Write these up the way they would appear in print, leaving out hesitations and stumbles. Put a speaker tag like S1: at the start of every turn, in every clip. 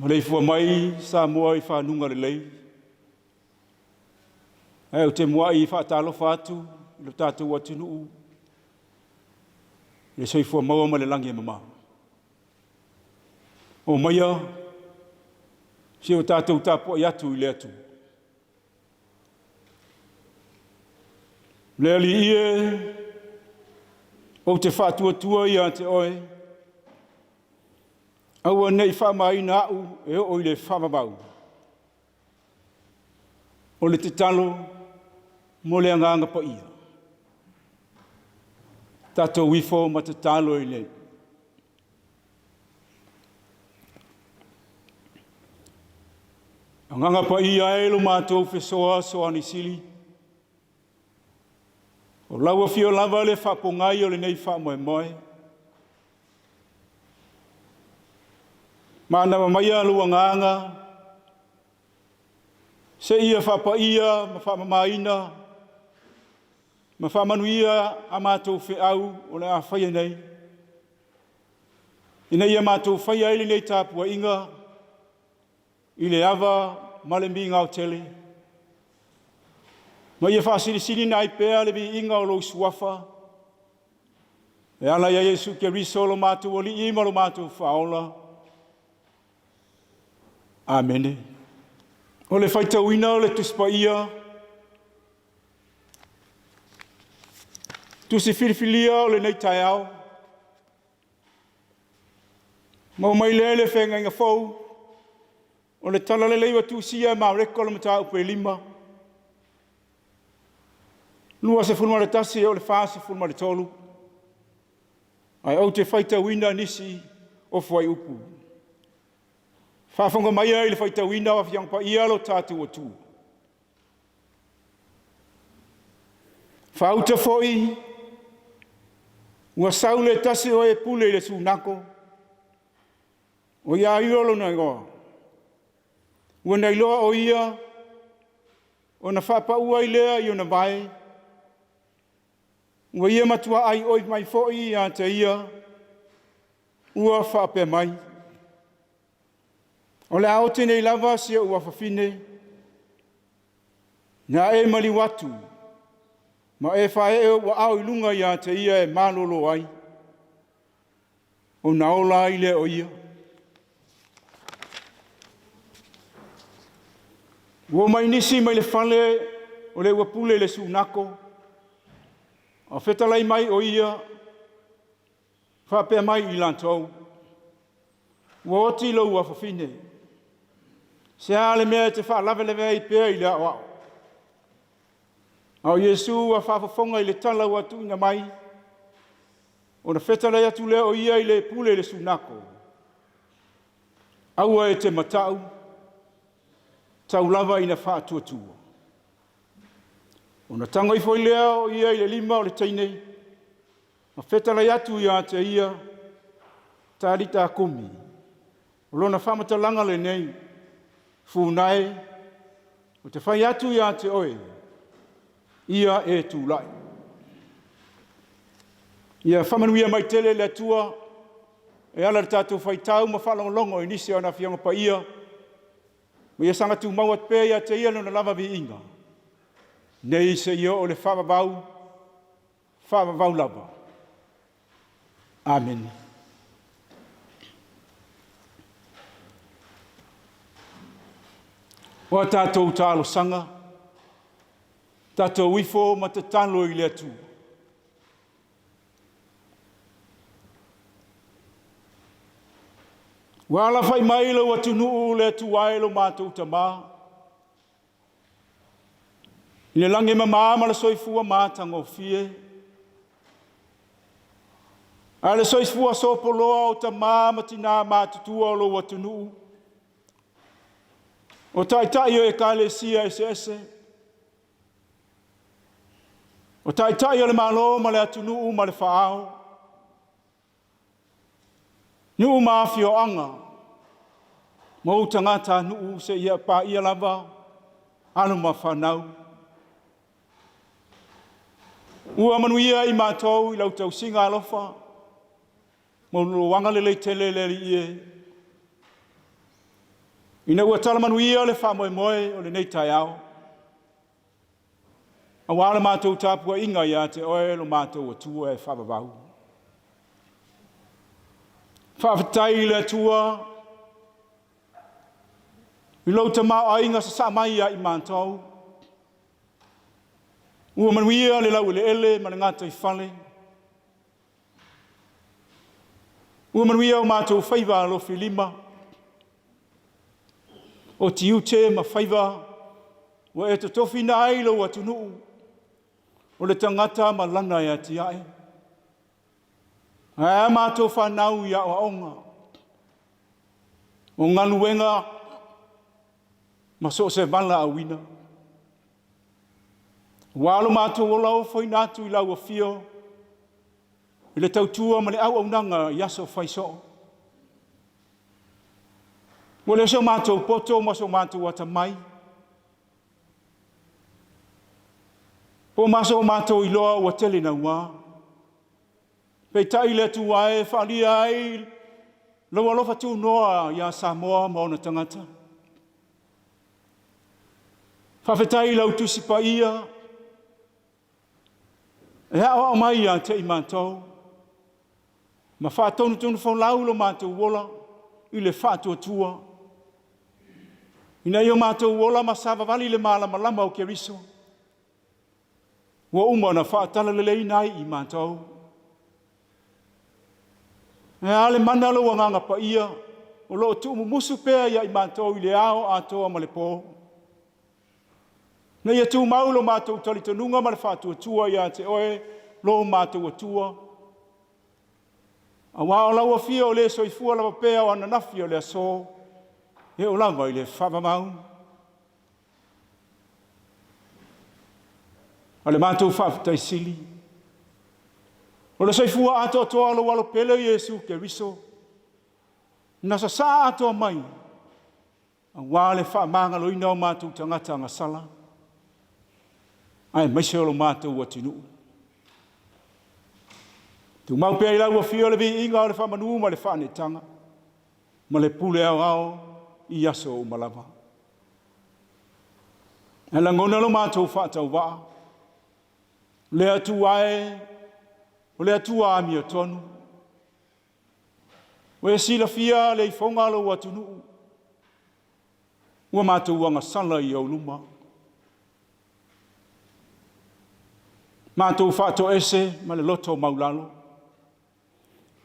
S1: Maleifua mai Samoa i fanuga lelei. Ae ou te muai faatalofa atu i lo tatou atunuu i le soifua maua ma le lagi e mama. Omaia si o tatou tapuai atu i le Atua. Le Alii e, ou te faatuatua ia te oe, aua ne i faamaina au e oo i le faavavau. O le tatalo mo le Agaga Paia. Tatou ifo ma tatalo i le Agaga Paia e lo matou fesoasoani sili, o lau afio lava le faapogai o lenei faamoemoe. Manava maia lou agaga, seia faapaia ma faamamaina ma faamanuia a matou feau o le a faia nei, ina ia matou faia ai lenei tapuaiga i le ava ma le migao tele, ma ia faasilisiliina ai pea le viiga o lou Suafa, e ala ia Iesu Keriso lo matou Alii ma lo matou Faaola. Amene. O le faitauina o le Tusi Paia, Tusi filifilia o lenei taeao, Maua mai lea i le feagaiga fou o le Talalelei ua tusia e Mareko le mataupu e 5, 21 e oo i le 43, ae ou te faitauina nisi o fuaiupu. Faafofoga maia i le faitauina o Afioaga Paia a lo tatou Atua. Faauta foi, ua sau le tasi o e pule i le sunako, o Iairo lona igoa. Ua na iloa o ia, ona faapau ai lea i ona vae, ua ia matua aioi mai foi ia te ia, ua faapea mai, O le a oti nei lava si ou afafine, na e maliu atu ma e faaee ou aao i luga ia te ia e malolo ai, ona ola ai lea o ia. Ua omai nisi mai le fale o le ua pule i le sunako, a fetalai mai o ia, faapea mai i latou, Ua oti lou afafine, se a le mea e te faalavelave ai pea i le aoao? A o Iesu ua faafofoga i le tala ua tuuina mai, ona fetalai atu lea o ia i le pule i le sunako, Aua e te matau, tau lava ina faatuatua. Ona tago ifo ai lea o ia i le lima o le teine, ma fetalai atu ia te ia, Talita kumi. O lona faamatalaga lenei, Funae, ou te fai atu ia te oe, ia e tulai. Ia faamanuia mai tele le Atua e ala i le tatou faitau ma faalogologo i nisi o ana Afioga Paia, ma ia saga tumau atu pea ia te Ia Lona lava viiga, nei seia oo i le faavavau, faavavau lava. Amene. O a tatou talosaga, tatou ifo ma tatalo i le Atua. Ua alafai mai lou atunuu le Atua e lo matou Tama, I le lagi e mama ma le soifua matagofie. A le soifua sopoloa o tamā ma tinā matutua o lou atunuu, o taitai o ekalesia eseese, o taitai o le Malo ma le atunuu ma le faaao, nuu ma afioaga, ma ou tagatanuu seia paia lava alo ma fanau. Ua manuia i matou i lau tausiga alofa ma lou agalelei tele le Alii e, ina ua tala manuia le faamoemoe o lenei taeao, aua le matou tapuaiga ia te Oe lo matou Atua e faavavau. Faafetai i le Atua i lou tamaoaiga sasaa mai ia i matou, ua manuia le laueleele ma le gataifale, ua manuia o matou faiva alofilima, o tiute ma faiva ua e totofiina ai lou atunuu, o le tagata ma lana e atiae. Ae a matou fanau i aoaoga, o galuega ma so o se valaauina. Ua lo matou ola ofoina atu i lau afio i le tautua ma le auaunaga i aso fai soo. Ua le o so matou poto ma so matou atamai, po ma so matou iloa ua tele naua. Peitai le Atua e faaalia ai lou alofa tunoa ia Samoa ma ona tagata. Faafetai i lau Tusi Paia e aoao mai ia te i matou ma faatonutonu folau lo matou ola i le faatuatua ina ia matou ola ma savavali le malamalama o Keriso ua uma ona faatalaleleiina ai i matou. E a le mana o lou Agaga Paia o lo o tuumumusu pea ia i matou i le ao atoa ma le po, ina ia tumau lo matou talitonuga ma le faatuatua ia te Oe lo matou Atua, aua o lau Afio o le soifua lava pea o ananafi o le aso, e oo lava i le faavavau. A le matou faafetai sili, o le soifua atoatoa o lou Alo pele Iesu Keriso, na sasaa atoa mai aua le faamagaloina o matou tagata agasala, aemaise o lo matou atunuu. Tumau pea i lau afio le viiga o le faamanu ma le faaneetaga, ma le pule aoao i aso uma lava. Ae lagona lo matou faatauvaa, le Atua e, o le Atua amiotonu. Ua e silafia le ifoga a lou atunuu, ua matou agasala i ou luma. Matou faatoese ma le loto maulalo.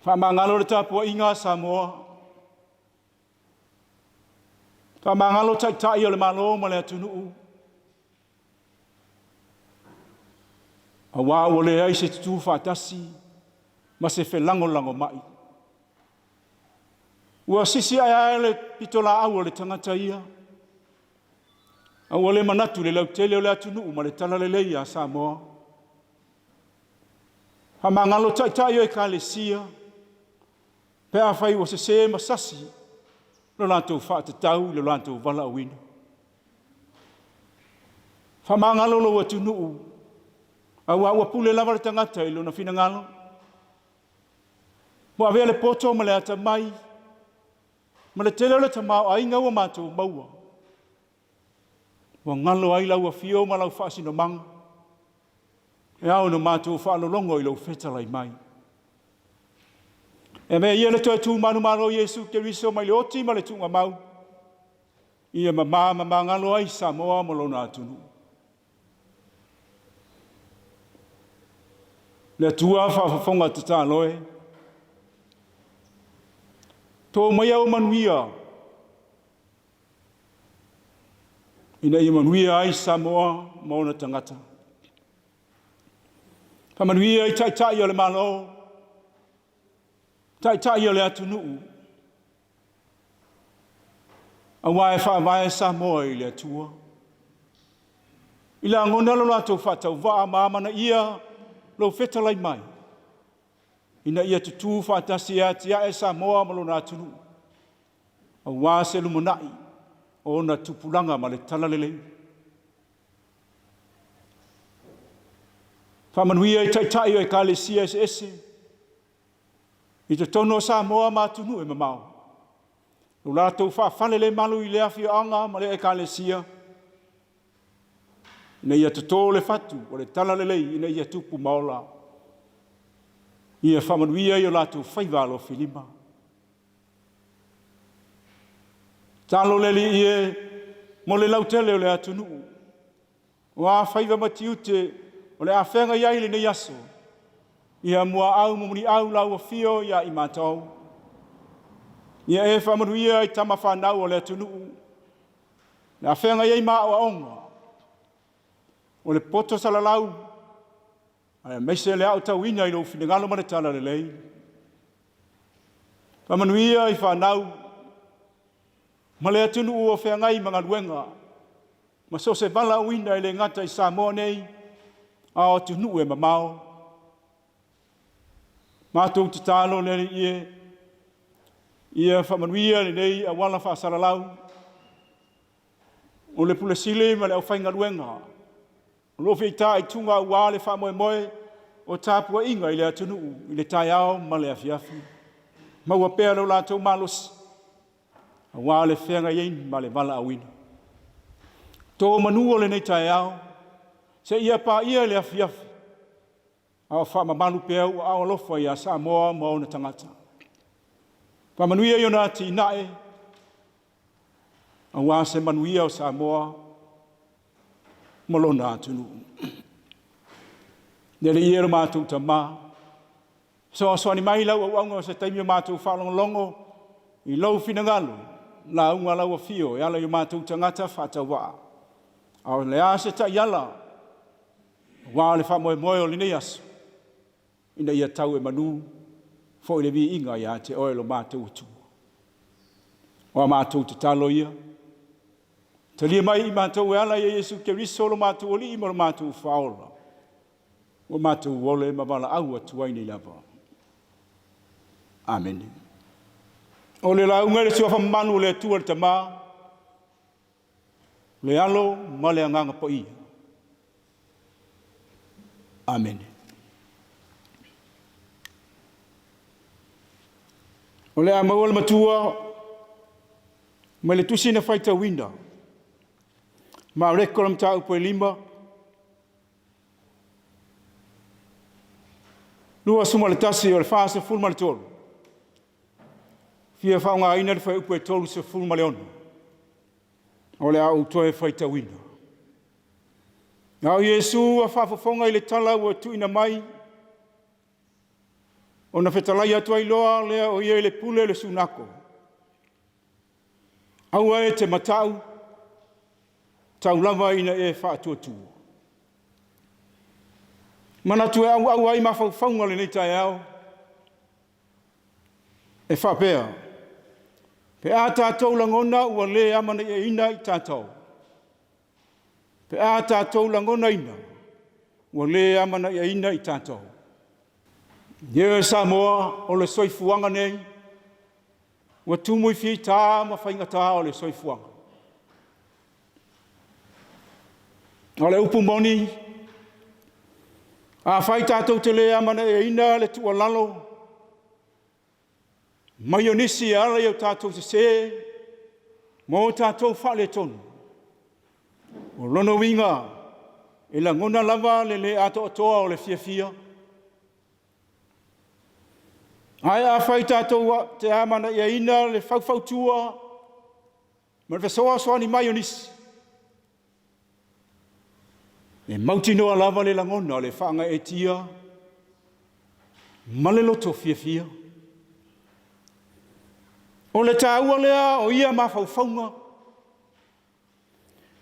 S1: Faamagalo le tapuaiga a Samoa. Faamagalo Taitai o le Malo ma le atunuu, aua ua leai se tutū faatasi ma se felagolagomai. Ua sisi ae ae le pitolaau a le tagata ia, a ua le manatu le lautele o le atunuu ma le talalelei a Samoa. Faamagalo Taitai o Ekalesia, Pe afai ua sese ma sasi lo latou faatatau i lo latou valaauina. Faamagalo lou atunuu, aua ua pule lava le tagata i lona finagalo. Ua avea le poto ma le atamai, ma le tele o le tamaoaiga ua matou maua. Ua galo ai lau afio ma lau faasinomaga, e ao ona matou faalologo i lou fetalai mai. E avea ia le toe tu manumalo o Iesu Keriso mai le oti ma le tuugamau, ia mama ma magalo ai Samoa ma lona atunuu. Le Atua faafofoga tatalo e, to maia ou manuia ina ia manuia ai Samoa ma ona tagata. Faamanuia i Taitai o le Malo. Taitai o le atunuu, aua e faavae Samoa i le Atua. I lagona lo latou faatauvaa ma amanaia lou fetalai mai, ina ia tutū faatasi e atiae Samoa ma lona atunuu, aua se lumanai o ona tupulaga ma le talalelei. Faamanuia i Taitai o Ekalesia eseese i totonu o Samoa ma atunuu e mamao, lo latou faafalelemalu i lea afioaga ma lea Ekalesia, ina ia toto le fatu o le talalelei ina ia tupu ma ola. Ia faamanuia i o latou faiva alofilima. Tatalo le Alii e mo le lautele o le atunuu, o a faiva ma tiute o le a feagai ai i lenei aso, ia muaau ma muliau lau afio ia i matou. Ia e faamanuia i tama fanau o le atunuu, le a feagai ai ma aoaoga, o le poto salalau, aemaise le aotauina i lou finagalo ma le talalelei. Faamanuia i fanau ma le atunuu o feagai ma galuega ma so o se valaauina e le gata i Samoa nei, a o atunuu e mamao. Matou tatalo le Alii e, ia faamanuia lenei auala faasalalau o le Pule Sili ma le aufaigaluega O lo o fitaituga aua le faamoemoe o tapuaiga i le atunuu i le taeao ma le afiafi. Maua pea lo latou malosi aua le feagai ai ma le valaauina. To manu o lenei taeao seia paia le afiafi a o faamamalu pea ou aao alofa ia Samoa ma ona tagata. Faamanuia i ona atinae aua se manuia o Samoa ma lona atunuu. Le Alii e lo matou Tama, fesoasoani mai lau auauna o se taimi o matou faalogologo i lou finagalo, lauga lau afio e ala i o matou tagata faatauvaa. A o le a se taiala aua le faamoemoe o lenei aso, ina ia tau e manu foi le viiga ia te Oe lo matou Atua. O a matou tatalo ia, talia mai i matou e ala ia Iesu Keriso lo matou Alii ma lo matou Faaola, ua matou ole ma valaau atu ai nei lava. Amene. O le lauga i le Suafa mamalu o le Atua le Tama, le Alo ma le Agaga Paia. Amene. O le a maua le matua mai le tusi na faitauina, Mareko le mataupu e 5, 21 o le 43, fia faaaogaina le fuaiupu e 36. O le a ou toe faitauina. A o Iesu ua faafofoga i le tala ua tuuina mai, ona fetalai atu ai loa lea o ia i le pule o le sunako, Aua e te matau, tau lava ina e faatuatua. Manatu e auau ai mafaufauga o lenei taeao, e faapea, pe a tatou lagona ua le amanaiaina i tatou, pe a tatou lagonaina ua le amanaiaina i tatou. Ie Samoa, o le soifuaga nei, ua tumu i fita ma faigata o le soifuaga. O le upu moni, afai tatou te le amanaiaina le tuualalo mai o nisi e ala i o tatou sese ma o tatou faaletonu, o lona uiga e lagona lava le le atoatoa o le fiafia. Ae afai tatou te amanaiaina le faufautua ma le fesoasoani mai o nisi, e mautinoa lava le lagona o le faagaeetia ma le loto fiafia. O le taua lea o ia mafaufauga,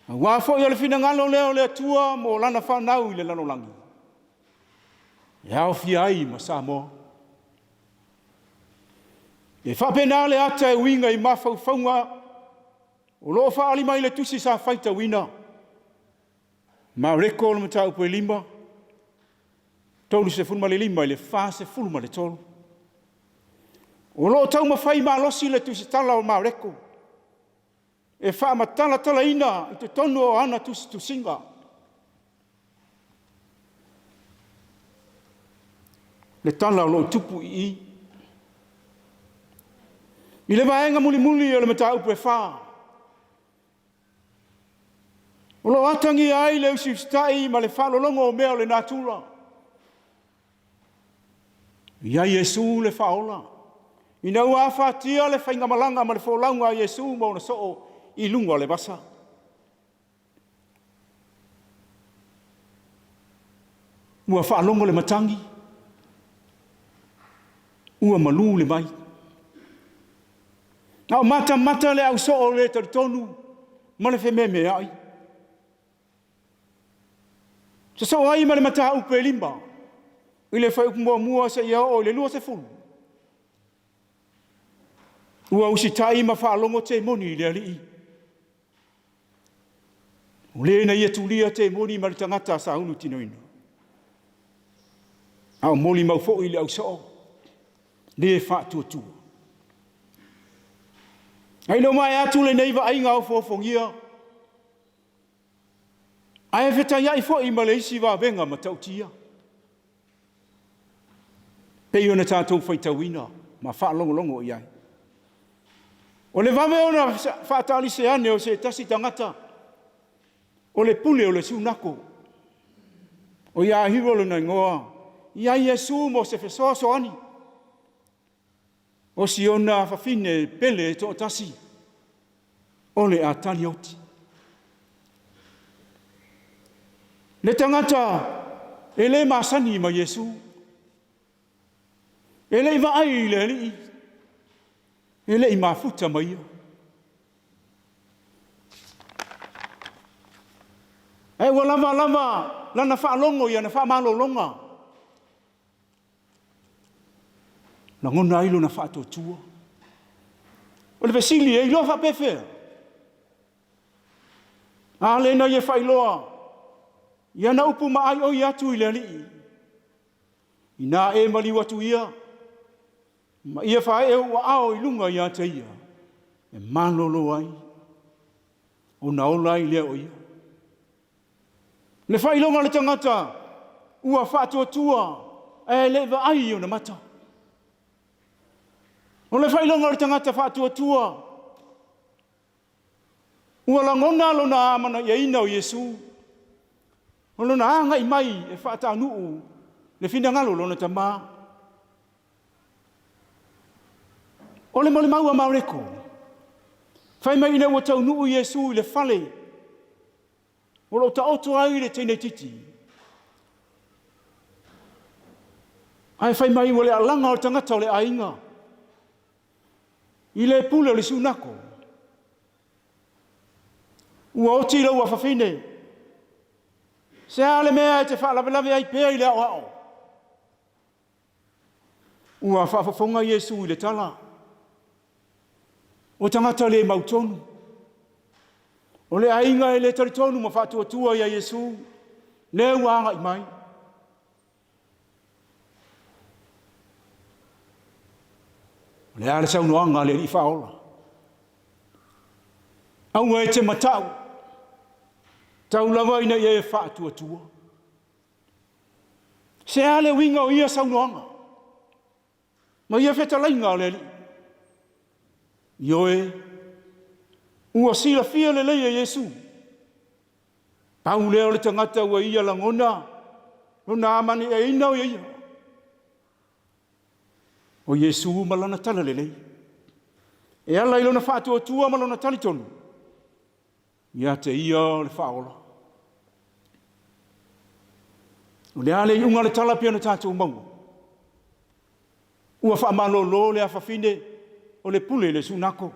S1: aua foi o le finagalo lea o le Atua mo lana fanau i le lalolagi, e aofia ai ma Samoa. E faapena le ata e uiga i mafaufauga o lo o faaali mai i le tusi sa faitauina. Mareko o le mataupu e 5, 35 i le 43. O lo o taumafai malosi le tusitala o Mareko e faamatalatalaina i totonu o ana tusitusiga. Le tala o lo o tupu i i. I le vaega mulimuli o le mataupu e 4, o lo o atagia ai le usiusitai ma le faalologo o mea o le natura. I ai Iesu le Faaola, ina ua afatia le faigamalaga ma le folauga a Iesu ma ona soo i luga o le vasa. Ua faalogo le matagi, ua malu le vai. A o matamata le au soo le talitonu ma le fememeai. Sosoo ai ma le mataupu e 5 i le fuaiupu 1 seia oo i le 20. Ua usitai ma faalogo temoni i le Alii. O le na ia tulia temoni ma le tagata sa ulutinoina. A o molimau foi le ausoo, le faatuatua. Ae ina ua maea atu lenei vaaiga ofoofogia, ae fetaiai foi ma le isi vavega matautia, pei ona tatou faitauina ma faalogologo i ai. O le vave ona faatalise ane o se tasi tagata, o le pule o le sunako, o Iairo lona igoa, ia Iesu mo se fesoasoani. O si ona afafine pele e toatasi, o le a talioti. Le tagata e le masani ma Iesu, e le i vaai i le Alii, e le i mafuta ma ia. Ae ua lava lava lana faalogo i ana faamalologa. Lagona ai lona faatuatua. O le fesili, e iloa faapefea? A lea na ia faailoa i ana upu maaioi atu i le Alii, Inā e maliu atu ia, ma ia faaee ou aao i luga ia te ia, e malolo ai, ona ola ai lea o ia. Le faailoga o le tagata ua faatuatua ae le i vaai i ona mata. O le faailoga o le tagata faatuatua ua lagona lona amanaiaina o Iesu, o lona agai mai e faataunuu le finagalo o lona Tama. O le molimau a Mareko, fai mai ina ua taunuu Iesu i le fale o lo o taoto ai le teineitiiti, ae fai mai ua le alaga o le tagata o le aiga i le pule o le sunako. Ua oti lou afafine, se a le mea e te faalavelave ai pea i le aoao? Ua faafofoga Iesu i le tala, O tagata le mautonu, o le aiga e le talitonu ma faatuatua ia Iesu, lea ua agai mai. O le a le saunoaga a le Alii Faaola? Aua e te matau, tau lava ina ia e faatuatua. Se a le uiga o ia saunoaga ma ia fetalaiga o le Alii? Ioe, ua silafia lelei e Iesu, pau lea o le tagata ua ia lagona lona amaniaina o ia, o Iesu ma lana talalelei, e ala i lona faatuatua ma lona talitonu, Ia te ia o le Faaola. O le a le iuga o le tala pei ona tatou maua? Ua faamalolo le afafine o le pule i le sunako.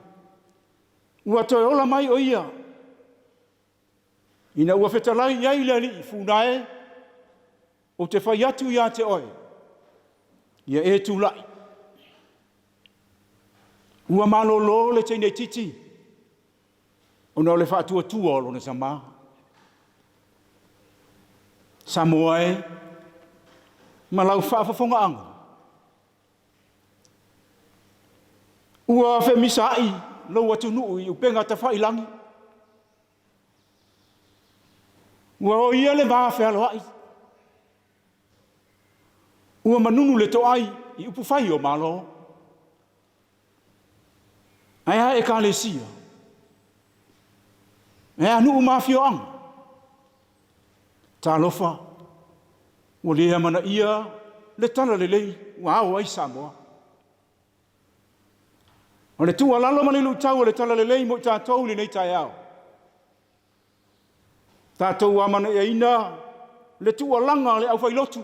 S1: Ua toe ola mai o ia ina ua fetalai i ai le Alii, Funa e, ou te fai atu ia te oe, ia e tulai. Ua malolo le teine itiiti ona o le faatuatua o lona tama. Samoa e, ma lau faafofogaaga, ua femisaai lou atunuu i upega tafailagi. Ua oia le va fealoai. Ua manunu le toai i upufai o Malo. Ae a Ekalesia? Ae a nuu ma afioaga? Talofa, ua le amanaia le talalelei ua ao ai Samoa. O le tuualalo ma le luitau o le talalelei mo i tatou i lenei taeao, tatou amanaiaina le tuualaga a le aufailotu,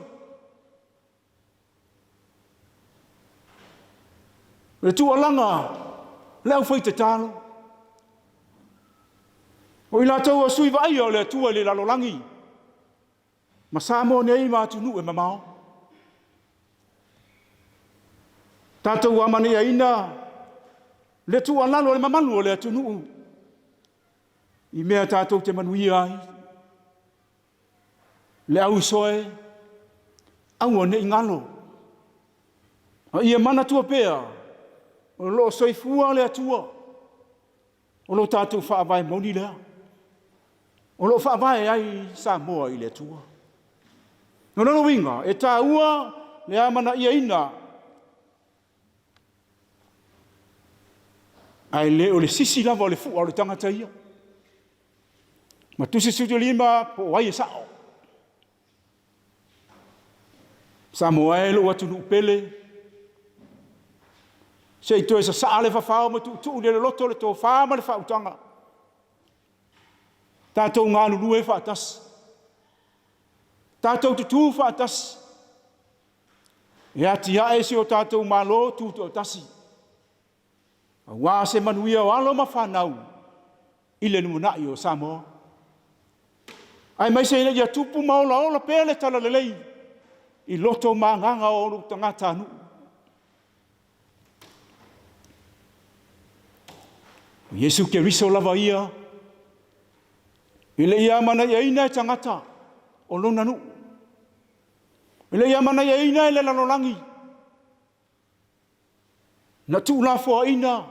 S1: le tuualaga a le aufaitatalo, o i latou o sui vaaia o le Atua i le lalolagi, ma Samoa nei ma atunuu e mamao. Tatou amanaiaina le tuualalo a le mamalu o le atunuu i mea tatou te manuia ai. Le auisoe, aua ne i galo, a ia manatua pea o lo o soifua le Atua. O lo tatou faavae moni lea, o lo o faavae ai Samoa i le Atua. O lona uiga, e taua le amanaiaina, ae le o le sisi lava o le fua o le tagata ia. Ma tusi 15 po o ai e sao. Samoa e lou atunuu pele, se i toe sasaa le fafao ma tuutuu i le loloto le tofa ma le faautaga. Tatou galulue faatasi. Tatou tutu faatasi. E atiae si o tatou Malo tutoatasi. Aua se manuia o alo ma fanau i le lumanai o Samoa. Aemaise ina ia tupu ma olaola pea le talalelei i loto ma agaga o ou tagatanuu. O Iesu Keriso lava ia e le i amanaiaina e tagata o lona nuu, e le i amanaiaina e le lalolagi, na tuulafoaina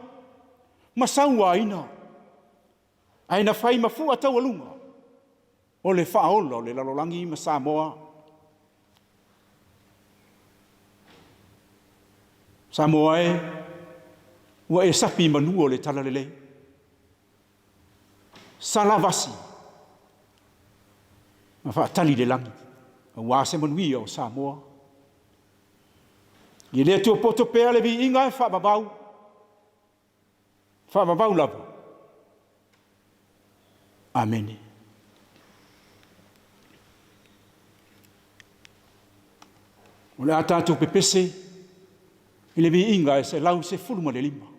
S1: ma sauaina, ae na fai ma fua taualuga o le faaola o le lalolagi ma Samoa. Samoa e, ua e sapi i manu o le talalelei. Salavasi ma faatali le lagi aua se manuia o Samoa. Ia le Atua poto pea le viiga e faavavau, faavavau lava. Amene. O le a tatou pepese i le viiga e 115.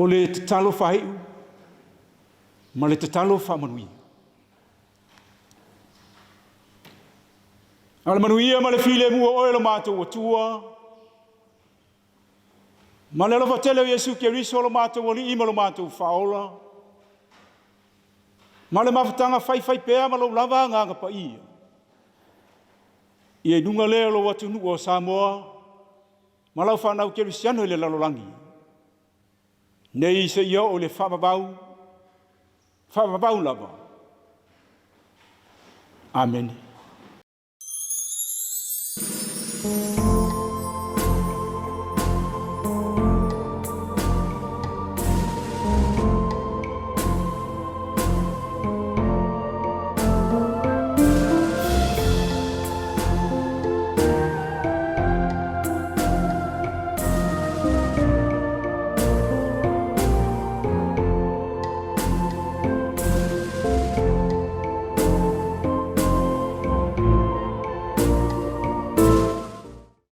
S1: O le tatalo faaiu ma le tatalo faamanuia. A o le manuia ma le filemu o oe lo matou Atua, ma le alofa tele o Iesu Keriso lo matou Alii ma lo matou Faaola, ma le mafutaga faifaipea ma lou lava Agaga Paia, ia i luga lea o lou atunuu o Samoa ma lau fanau kerisiano i le lalolagi, nei seia oo i le faavavau, faavavau lava. Amene.